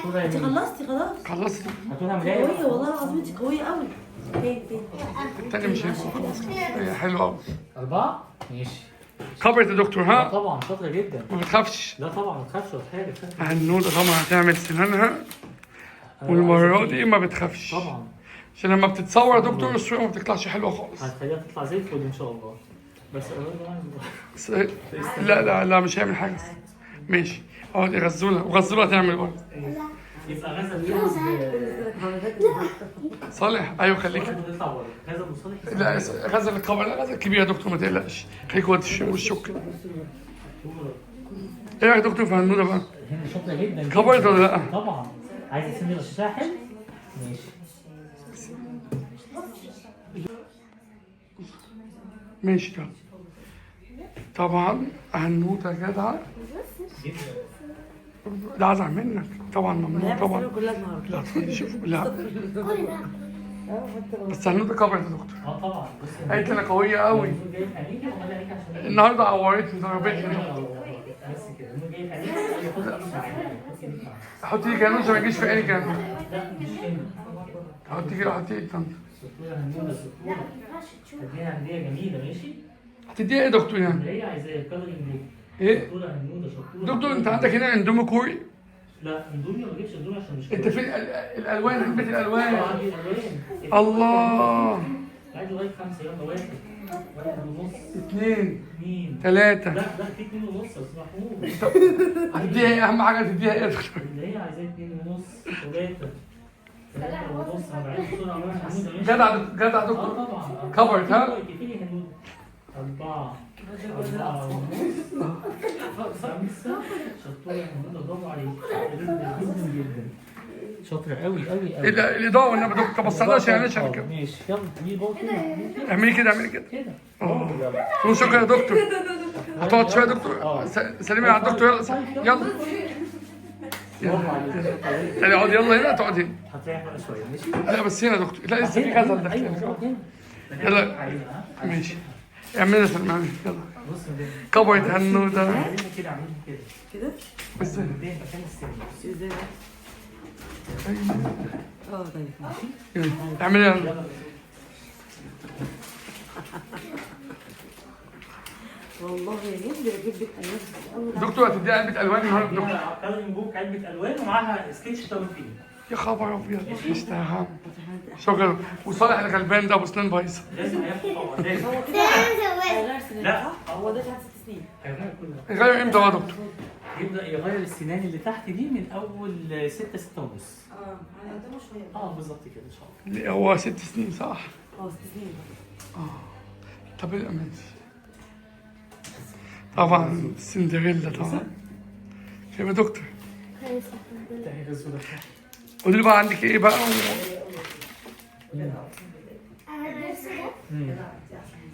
شطوره يا انت مين. خلصتي خلاص. خلصت. هاتولها مراية. قوية والله العظيم، انت قوية قوي. فين فين؟ التاني مش هينفع خلاص، هي حلوة قوي. 4 ماشي. كبرت يا دكتور. لا ها؟ طبعا شاطرة جدا. ما بتخافش. لا طبعا ما تخافش ولا حاجة. هنودة طبعا هتعمل سنانها والمرة دي ما بتخافش. طبعا. عشان لما بتتصور يا دكتور الصورة ما بتطلعش حلوة خالص. هتخليها تطلع زي الفل ان شاء الله. بس بس لا لا لا مش هيعمل حاجة. ماشي اقعد غزولة، وغزولة هتعمل برضه. يبقى غزل يلعب. صالح ايوه خليك. صالح يطلع بره. غزل وصالح. لا غزل الكبر، لا غزل كبير يا دكتور ما تقلقش. خليك وشك كده. ايه رايك يا دكتور في هنودة بقى؟ هند شاطرة جدا. كبرت ولا لا؟ طبعا. عايزة سن غشاشها حلو؟ ماشي. ماشي يلا. طبعا هنودة جدعة. جدا. لا ازعل منك طبعا، ممنوع طبعا. كلها النهارده. لا تفضلي شوفوا. لا بس هنودة كبرت يا دكتور. اه طبعا. بصي قالت لي انا قوية قوي. النور جاي في عينيكي وغالي عليكي عشان ايه؟ النهارده عورتني ضربتني. بس كده النور جاي في عينيكي. حط ايدك معايا. حط ايدك معايا. حطي لي كانون عشان ما يجيش في عيني كانون. لا مش هنا. حطي كده، حطي ايد طنط. شطورة هنودة شطورة. هديها هدية جميلة ماشي؟ هتديها ايه يا دكتور يعني؟ اللي هي عايزاه coloring book. ايه؟ شطورة هنودة شطورة. دكتور انت عندك هنا اندومي كوري؟ لا اندومي ما بجيبش اندومي عشان مش انت فين الالوان؟ علبة الالوان. عندي الالوان. الله. عايز لغاية 5. يلا 1 1.5 2 2. 3. لا لا في 2.5 يا استاذ محمود. هتديها ايه؟ اهم حاجة هتديها ايه يا دكتور؟ اللي هي عايزاه 2.5 3 3.5. انا بعد بسرعة يا محمود ماشي؟ جدع جدع اه دكتور. طبعا. كبرت ها؟ كفاية هنود. 4 4.5 5. شطورة يا هنودة برافو عليك. جدا جدا جدا. شاطرة قوي قوي قوي. الإضاءة والنبي دكتور ما تبصلهاش يعني عشان كده. ماشي يلا دي بقى كده اعملي كده، اعملي كده. كده. اه شكرا يا دكتور. هتقعد شوية يا دكتور. سلمي على الدكتور. يلا يلا. برافو عليك. تعالي اقعدي يلا هنا، تقعدي هنا. هتريح بقى شوية ماشي؟ لا بس هنا يا دكتور. لا لسه في غزل داخل. ايوه يلا ماشي. اعملي يا سلمى يلا. بص كبرت هنودة. اعملها كده، اعملها كده كده؟ بس قدام مكان السن. ازاي؟ اه طيب ماشي. يلا اعملي يلا. والله يا هند بجيب لك الوان قوي. دكتور هتديها علبة ألوان النهارده دكتور؟ coloring book علبة ألوان ومعاها سكتش تلون فيه. يا خبر أبيض. مش شكرا. وصالح الغلبان ده أبو سنان بايظة. لازم هياخد طبعا لازم. هو كده هيغير سنين لا. صح؟ هو ده عنده 6 سنين. هيغير كل ده. غير امتى بقى يا دكتور؟ يبدأ يغير السنان اللي تحت دي من أول 6 6.5. اه على قدامه شوية. اه بالظبط كده إن شاء الله. هو 6 سنين صح؟ اه 6 سنين. طب ايه ماشي. طبعا سندريلا طبعا. شايف يا دكتور؟ قولي لي بقى عندك ايه بقى؟ انا الدرس ده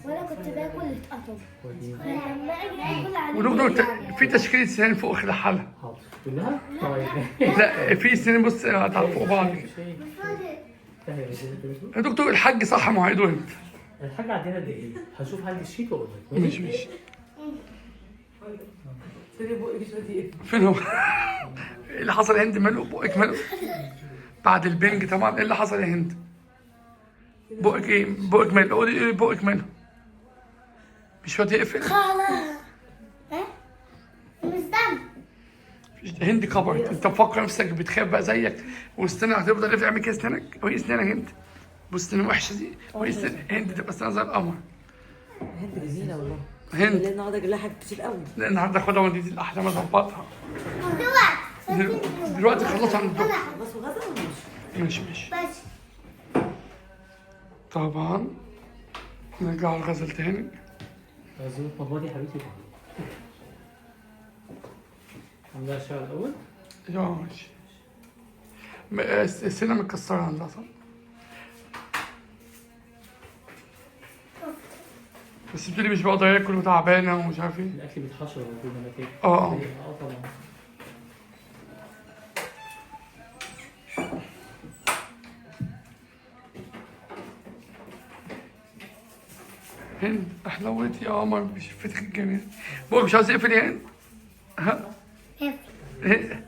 وانا كنت باكل اتقطم. لما اجي اكل عليه. ودكتور في تشكيلة سنان فوق خلحلها. حاضر كلها؟ طيب. لا في سنان بص فوق بعض كده. يا دكتور الحاج صح مواعيده امتى؟ الحاجة عندنا قد ايه؟ هشوف عندي ال sheet واقول لك. ماشي ماشي. sorry بقك مش راضي يقفل. فين هو؟ ايه اللي حصل يا هند؟ ماله بقك ماله؟ بعد البنج طبعا ايه اللي حصل يا هند؟ بقك ايه؟ بقك ماله؟ قولي ايه بقك ماله؟ مش راضي يقفل؟ خلاص ها مش دم. هند كبرت، انت مفكر نفسك بتخاف بقى زيك واستنى هتفضل تعمل كده اسنانك؟ وايه اسنانك هند؟ بص اسنان وحشة دي، وايه اسنان هند تبقى اسنانها زي القمر. هند جميلة والله. هند النهارده جايب لها حاجات كتير قوي. لا النهارده خدها ودي الاحلام اظبطها. دلوقتي دلوقتي خلصوا عند الدكتور. بس وغزل ولا مش؟ ماشي ماشي. بس طبعا نرجع الغزل تاني. غزولة مضمضي يا حبيبتي. عندها الشعر الأول. يا ماشي. السنة متكسرة عندها صح؟ بس بتقولي مش بقدر اكل وتعبانة ومش عارف ايه. الأكل بيتحشر على طول لما تاكل. اه. اه طبعا. هند حلوتي يا قمر بشفتك الجميل. بقولك مش عاوز اقفل يا هند؟ ها؟ إيه؟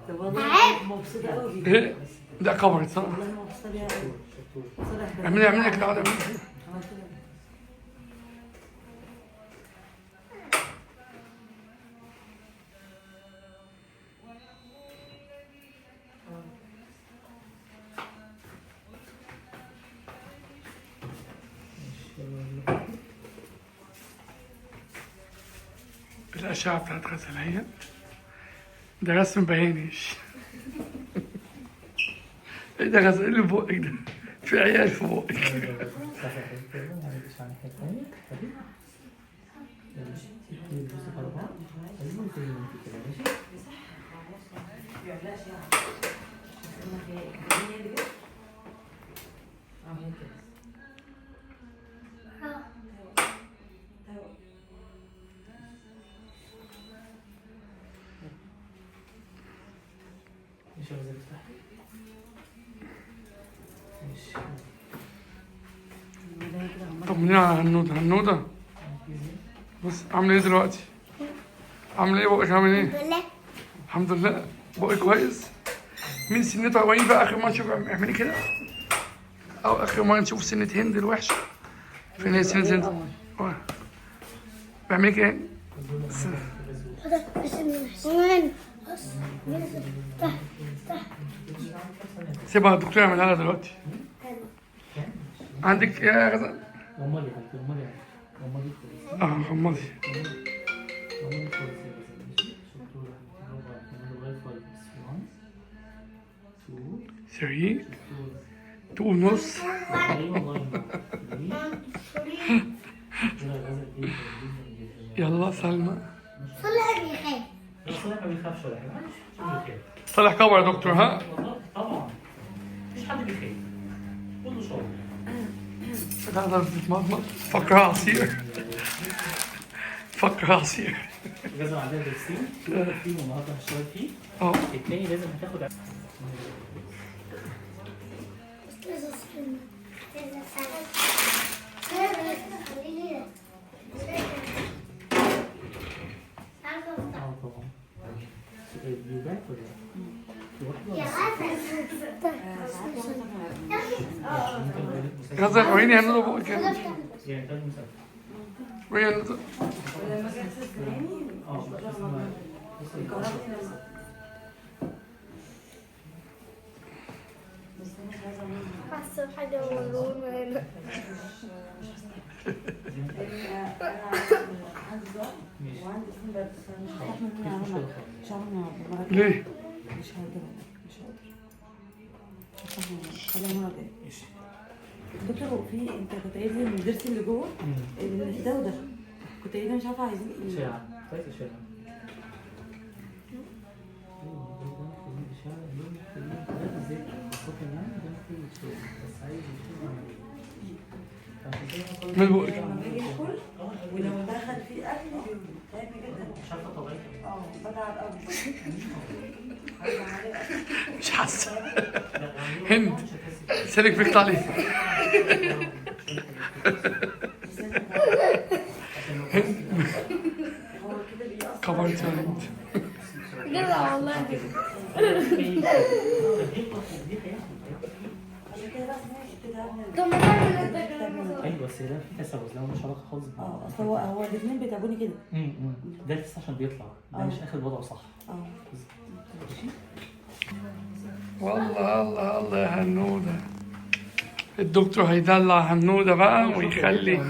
طب والله مبسوطة قوي بيها. ايه؟ لا كبرت صح؟ والله مبسوطة بيها قوي. صالح. اعملي اعملي كده، اقعدي اعملي. عملت لها. الأشعة بتاعت غزل اهي. ده رسم بيانيش. ايه ده غزل؟ ايه اللي في بقك ده؟ في عيال في بقك. مش عايزة تفتحي؟ ماشي. طمنينا على هنودة. هنودة بص عامل ايه دلوقتي؟ عامل ايه بقك؟ عامل ايه؟ الحمد لله. الحمد لله. بقك كويس؟ مين سنتها وين بقى؟ اخر مرة نشوف، اعملي كده، او اخر مرة نشوف سنة هند الوحشة. فين هي سنة هند؟ اعملي كده. سيبها الدكتور يعملها لها دلوقتي. عندك يا غزل؟ غمضي يا حبيبتي، غمضي يا حبيبتي، غمضي كويس. غمضي. غمضي كويس يا غزل، ماشي؟ شطورة يا حبيبتي، برافو عليكي. لغاية 5، 1 2 3 2 ونص. ايوه الله ينور. جميل. يلا سلمى. صالح بيخاف. صالح ما بيخافش ولا حاجة، معلش بيخاف. صالح كبر يا دكتور. ها؟ والله طبعا مفيش حد بيخاف، كله شاطر. لا بتتمضمض، فكرها عصير، فكرها عصير. لازم عندنا درسين، في واحد فيهم النهارده هشتغل فيه، التاني لازم هتاخد. طبعا. بيوجعك ولا لا؟ غزل وريني هنودة بقك. وريني هنودة. حاسة بحاجة ملونة هنا. ليه؟ مش هقدر، مش هقدر. خليها المرة الجاية. دكتور في انت كنت قايل لي الضرس اللي جوه ده وده، كنت قايل لي مش عارفه عايزين ايه. اشعة، كويس اشعة. ايوه ده محتاجين اشعة، دول محتاجين ده بالذات خاصة يعني ده محتاج يتشال، بس عايز يشيل عملية. من بقك. لما باجي اكل ولما بدخل فيه اكل بيتعبني جدا. مش عارفة طبيعتها. بتعب قوي. مش حاسة. هند سالك بيقطع ليه؟ كبرت يا هند. جدع والله. طب ما تعمل انت كمان. ايوه بس ده في تسوس، ده ملوش علاقة خالص. اصل هو الاثنين بيتعبوني كده. ده لسه عشان بيطلع، ده مش اخد وضعه صح. ماشي. والله الله الله يا هنودة. الدكتور هيدلع هنودة بقى ويخلي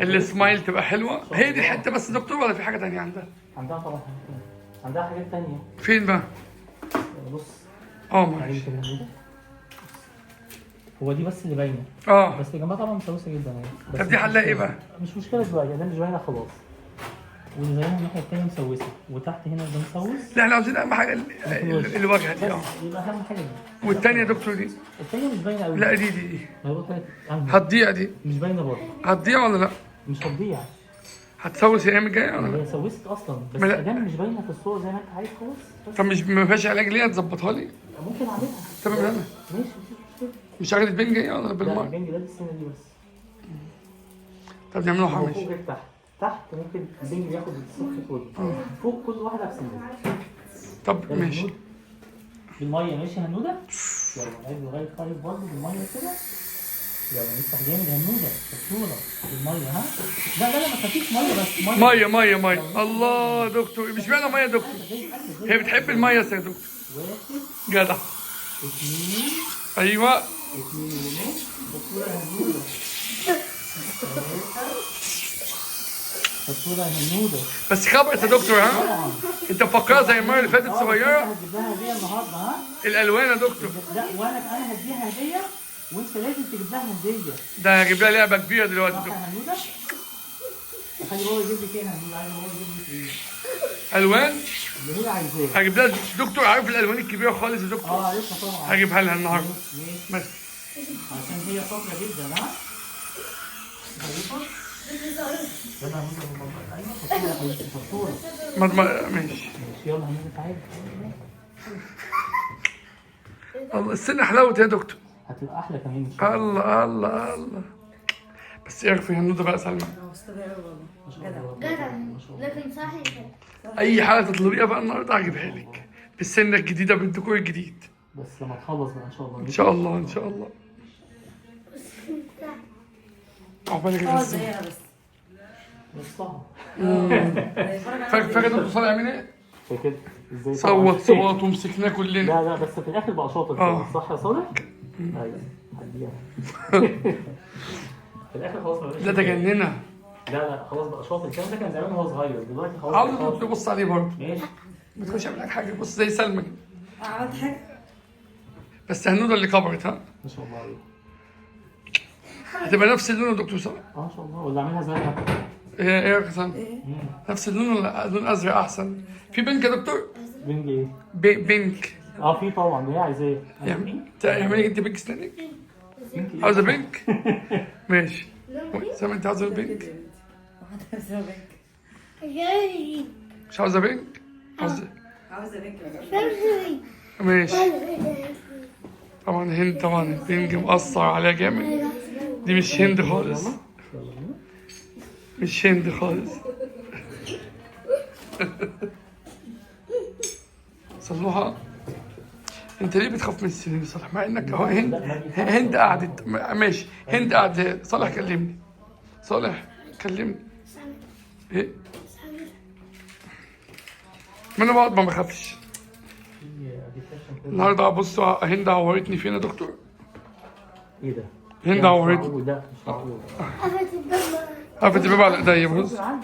السمايل تبقى حلوة. هي دي الحتة بس دكتور ولا في حاجة تانية عندها؟ عندها طبعا حاجات تانية، عندها حاجات تانية. فين بقى؟ بص. ماشي. هو دي بس اللي باينة. بس اللي جنبها طبعا مسوسة جدا يعني. طب دي حلها ايه بقى؟ مش مشكلة دلوقتي، ده مش باينة خلاص. واللي زيها الناحية التانية مسوسة، وتحت هنا ده مسوس. لا احنا عاوزين أهم حاجة الواجهة دي. يبقى أهم حاجة دي. والتانية يا دكتور دي؟ التانية مش باينة أوي. لا دي هتضيع دي. مش باينة برضه. هتضيع ولا لا؟ مش هتضيع. هتسوس الأيام الجاية ولا لا؟ هي سوست أصلا، بس أدام مش باينة في الصورة زي ما أنت عايز خالص. طب مش ما فيهاش علاج ليها؟ تظبطها لي؟ ممكن أعملها. تمام يلا. ماشي مفيش مشكلة. مش عاجبك البنج ايه ولا بالمرة؟ لا البنج ده السنة دي بس. طب نعمله حمش. فوق غير تحت، تحت ممكن البنج بياخد الصف كله، فوق كل واحدة بسنة. طب ماشي بالمية. ماشي هنوده، يلا نعيد لغاية 5 برضه بالمية كده. يلا نفتح جامد هنوده، شطوره بالمية. ها لا لا لا ما تخافيش، مية بس، مية مية مية مية. الله يا دكتور، مش معنى مية يا دكتور، هي بتحب المية يا دكتور. 1 جدع. 2 ايوه 2.5. شطوره هنوده، 3. شطوره هنوده. بس خبرت يا دكتور. ها طبعا انت مفكرها زي المرة اللي فاتت صغيرة. هتجيب لها هديه النهارده. ها الالوان يا دكتور. لا وانا هديها هديه، وانت لازم تجيب لها هديه. ده هجيب لها لعبه كبيرة دلوقتي يا صح دكتور. يا هنوده؟ خلي بابا يجيب لك ايه يا هنوده؟ عايز بابا يجيب لك ايه؟ الوان اللي هي عايزاه. هجيب لها دكتور، عارف الالوان الكبيرة خالص يا دكتور. عارفها طبعا. هجيبها لها النهارده. ماشي بس عشان هي شاطرة جدا. ها ظريفة. يلا هنوده بالمنطقة. ايوه شطوره يا حبيبتي، شطوره. ما ماشي. ماشي يلا هنوده تعالي. الله السن حلاوة يا دكتور. هتبقى احلى كمان ان شاء الله. الله الله الله. بس ايه رايك في هنوده بقى سلمى؟ مبسوطة بيها قوي والله. ما شاء الله جدع، ما شاء الله. لكن صحيح اي حاجة تطلبيها بقى النهارده هجيبها لك بالسنة الجديدة بالديكور الجديد. بس لما تخلص بقى ان شاء الله. ان شاء الله ان شاء الله. عقبالك يا اقعد غزة. زيها بس. مش صعب. فاكر دكتور صالح عامل ايه؟ فاكر ازاي؟ طبعاً. صوت صوت ومسكناه كلنا. لا لا بس في الاخر بقى شاطر. صح يا صالح؟ ايوه هديها. في الاخر خلاص ما بقاش. لا ده جننا. لا لا خلاص بقى شاطر. الكلام ده كان زمان وهو صغير، دلوقتي خلاص عاوز بقى شاطر. تبص عليه برضه. ماشي ما تخش اعمل لك حاجة، بص زي سلمى كده. عملت حاجة؟ بس هنوده اللي كبرت. ها ما شاء الله عليك. هتبقى نفس اللون يا دكتور صالح. ما شاء الله. ولا اعملها زيها؟ ايه ايه يا سلمى؟ ايه؟ نفس اللون ولا لون ازرق احسن؟ في pink يا دكتور؟ pink ايه؟ pink. في طبعا، هي عايزاه. يعني تعملي انت pink سنانك؟ pink إيه؟ عاوزه pink؟ ماشي. سامي انت عاوزه pink؟ عاوزه pink. مش عاوزه pink؟ عاوزه عاوزه pink. ماشي. طبعا هند، طبعا ال pink مأثر عليها جامد. دي مش هند خالص، مش هند خالص. صلوها. انت ليه بتخاف من السنين يا صالح؟ مع انك اهو هند، هند قعدت ماشي، هند قعدت. صالح كلمني، صالح كلمني. ايه؟ ما انا بقعد ما بخافش. النهارده بص هند عورتني فين يا دكتور؟ ايه ده؟ هند عورتني. لا مش معقول. قفلت الباب. قفلت الباب على ايديا. بص صح؟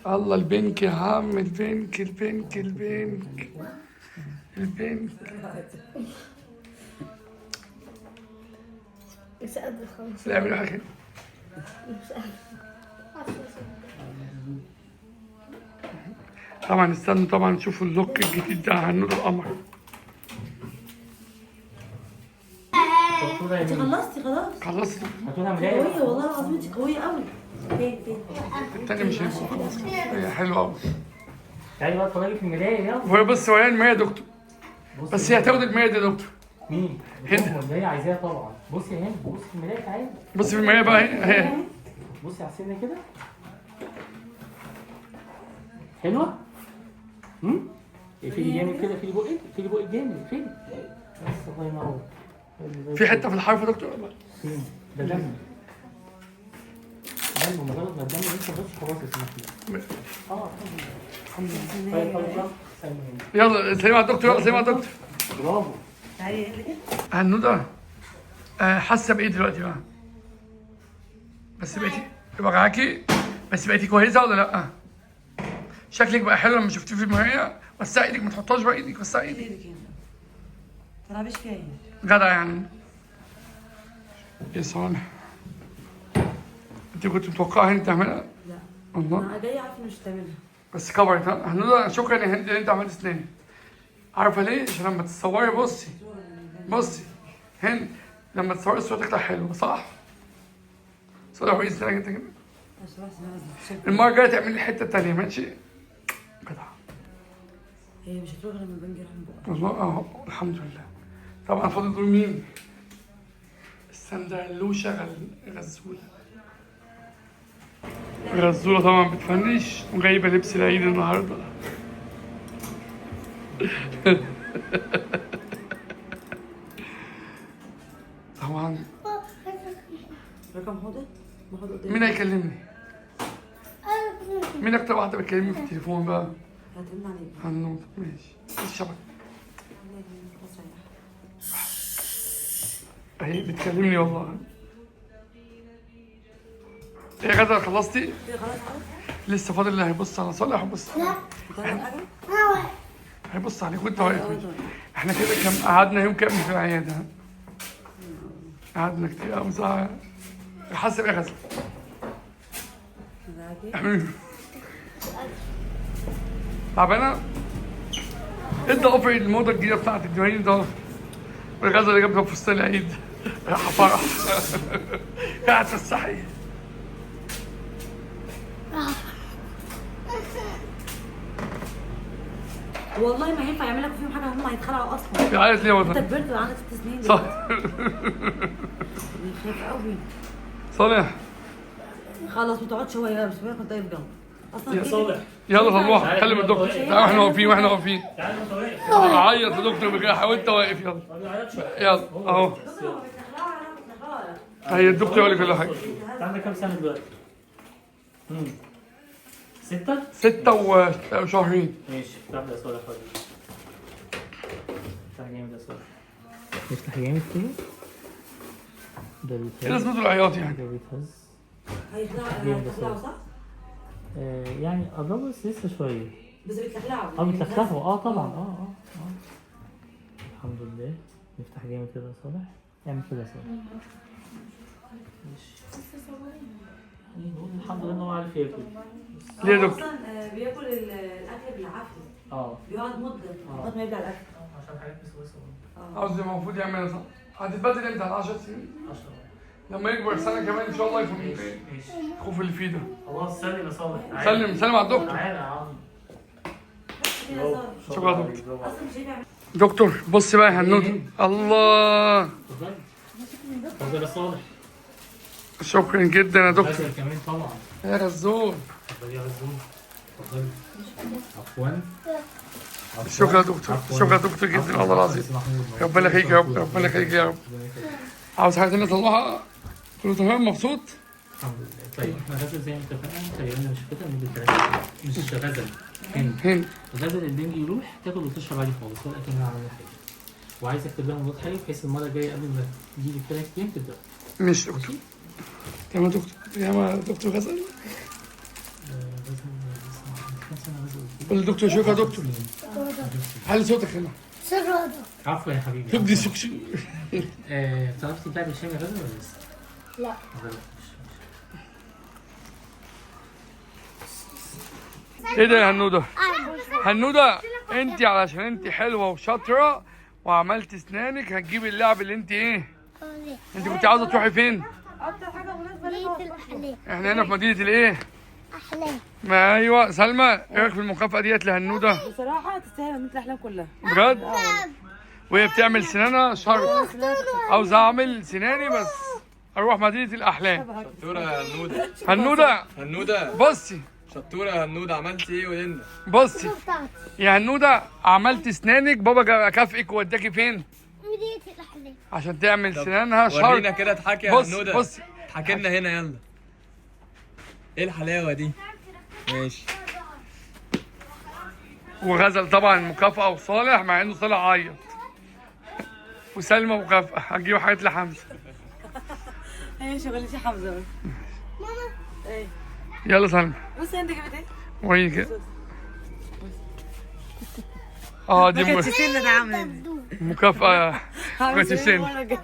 الله ال pink يا عم، ال pink ال pink ال pink ال pink. مش قادرة خلاص. لا اعملوا حاجة. مش قادرة. طبعا استنوا، طبعا شوفوا ال look الجديد ده هنود القمر. شطوره يا انت مين. خلصتي خلاص؟ خلصت. هاتولها مراية. قوية والله العظيم، انت قوية قوي. فين فين؟ التاني مش هينفع خلاص. هي حلوة قوي. تعالي بقى اتفرجي في المراية يلا. وهي بص وهي المراية يا دكتور. بصي. بس هي هتاخد المراية دي يا دكتور. مين؟ هند. اللي هي عايزاها طبعا. بصي يا هند، بصي في المراية تعالي. بص في المراية بقى اهي اهي. بصي على السنة كده. حلوة؟ اقفلي جامد كده، اقفلي بقك، اقفلي بقك جامد، اقفلي. بس الله ينور. في حتة في الحرف يا دكتور؟ فين؟ ده دم. دم، مجرد ما الدم يوصل بس خلاص يا سماح. الحمد لله. طيب طيب يلا سلمي. يلا سلمي على الدكتور، يلا سلمي على الدكتور. برافو. تعالي يا هند كده. هنودة حاسه بايه دلوقتي بقى؟ بس بقيتي وجعاكي؟ بس بقيتي كويسة ولا لا؟ شكلك بقى حلو لما شفتيه في المراية. وسعي ايدك، ما تحطهاش بقى ايدك، وسعي ايدك. ايدك هنا. ما تلعبيش فيها هنا. جدع يعني. يا صالح انت كنت متوقعه هند تعملها؟ لا الله. انا جاية عارفه مش هتعملها. بس كبرت. ها هنودة شكرا يا هند ان انت عملت اسنان. عارفه ليه؟ عشان لما تتصوري بصي بصي هند لما تصوري الصورة تطلع حلوة صح؟ صالح وإيه اسنانك انت كده؟ المرة الجاية تعمل لي الحتة التانية ماشي؟ جدع. هي مش هتروح غير لما البنج يروح من بقها. والله اهو الحمد لله. طبعا فاضل دور مين؟ السندرلوشة غزولة. غزولة طبعا بتفنش وجايبة لبس العيد النهاردة. طبعا رقم هدى ما هدى قدامي. مين هيكلمني؟ مين أكتر واحدة بتكلمني في التليفون بقى؟ هترن عليك. هنود. ماشي الشبكة خلاص ريح. اهي بتكلمني والله. ايه يا غزل خلصتي؟ كده خلاص خلاص. لسه فاضل اللي هيبص على صالح وبص لا بتعمل حاجة؟ هيبص عليك وانت واقف. احنا كده كم قعدنا يوم كام في العيادة؟ قعدنا كتير قوي صح؟ حاسه بايه يا غزل؟ تعبانة؟ ايه الضوافر الموضة الجديدة بتاعتك دي؟ وريني الضوافر. والغزل اللي جابها فستان العيد راح فرح. قاعد تفسحي. والله ما ينفع يعمل لك فيهم حاجة، هم هيتخلعوا اصلا. بيعيط ليه يا انت وطن؟ كبرت وعندك 6 سنين صح. بيخاف قوي. صالح خلاص ما تقعدش، هو بس كنت واقف جنبه اصلا. يا صالح يلا طلعوها، كلم الدكتور. تعالى واحنا واقفين، واحنا واقفين. تعالى وانت واقف. عيط يا دكتور بجاحة وانت واقف. يلا ما بيعيطش. يلا اهو. هي الدكتور يقول لك كل حاجة. انت عندك كام سنة دلوقتي؟ 6؟ 6 وشهرين. ماشي افتح لي يا صالح. افتح جامد يا صالح. افتح جامد كده. ده ايه بيتهز. لازمته العياط يعني؟ ده بيتهز. هيخلعوا صح؟ يعني قربوا بس لسه شوية. بس بيتلخلعوا. بيتلخلعوا. طبعا. الحمد لله. نفتح جامد كده يا صالح. اعمل كده يا صالح. ماشي. يعني نقول الحمد لله ان هو عارف ياكل. ليه يا دكتور؟ اصلا بياكل الاكل بالعافية. بيقعد مده لغاية ما يبلع الاكل. عشان حاجات مسوسه. قصدي المفروض يعمل ايه صح؟ هتتبدل امتى؟ على 10 سنين؟ 10. لما يكبر سنة كمان ان شاء الله يكون ماشي. الخوف اللي فيه ده. خلاص سلم يا صالح. سلم سلم على الدكتور. تعالى يا عم. بس كده يا صالح. شكرا يا دكتور. اصلا مش هينفع. دكتور بص بقى يا هنودة. الله. اتفضل. اتفضل يا صالح. شكرا جدا يا دكتور. غزل كمان طبعا. يا غزول. اتفضل يا غزول. اتفضل. عفوا. شكرا يا دكتور. شكرا يا دكتور جدا والله العظيم. ربنا يخليك يا رب، ربنا يخليك يا رب. عاوز حاجة تانية تطلعها؟ كله تمام مبسوط؟ الحمد لله. طيب احنا غزل زي ما اتفقنا تقريبا مش كده مدة 3 مش غزل هند. هند. غزل البنج يروح تاكل وتشرب عادي خالص ولا اكنها عامله حاجة. وعايز اكتب لها مضاد حيوي بحيث المرة الجاية قبل ما تجيلي 3 ايام تبدا. ماشي دكتور. تمام يا دكتور. يا دكتور غزل. غزل كام سنة غزل؟ قول للدكتور شكرا يا دكتور. علي صوتك هنا. شكرا. عفوا يا حبيبي. تبدي سكشن. بتعرفي تبلعي بالشام يا غزل ولا لسه؟ لا. ايه ده يا هنوده؟ هنوده انت علشان انت حلوة وشاطره وعملت اسنانك هتجيبي اللعب اللي انت ايه؟ انت كنت عاوزه تروحي فين؟ اكتر حاجة مناسبة مدينة الأحلام. احنا هنا في مدينة الايه؟ أحلام. ما ايوه سلمى، ايه رايك في المكافاة ديت لهنوده؟ بصراحة تستاهل مدينة الاحلام كلها. بجد؟ وهي بتعمل سنانها شرط. عاوز اعمل سناني بس اروح مدينة الاحلام. شطوره يا هنوده. هنوده هنوده بصي. شطوره يا هنوده، عملتي ايه قولي لنا؟ بصي يا هنوده، عملت اسنانك بابا كافئك ووداكي فين؟ مدينة الأحلام. عشان تعمل سنانها شرط. ورينا كده اضحكي يا هنوده. بص بصي اضحكي لنا هنا يلا. ايه الحلاوة دي؟ ماشي. وغزل طبعا مكافأة وصالح مع انه صالح عيط. وسلمى مكافأة هتجيب حاجات لحمزة. هي شغلتي حمزة بس. ماما. ايه يلا سلمى. بصي انت جبت ايه؟ وريني كده. دي ما كانتش سن انا عامله مكافأة. ما كانتش سن.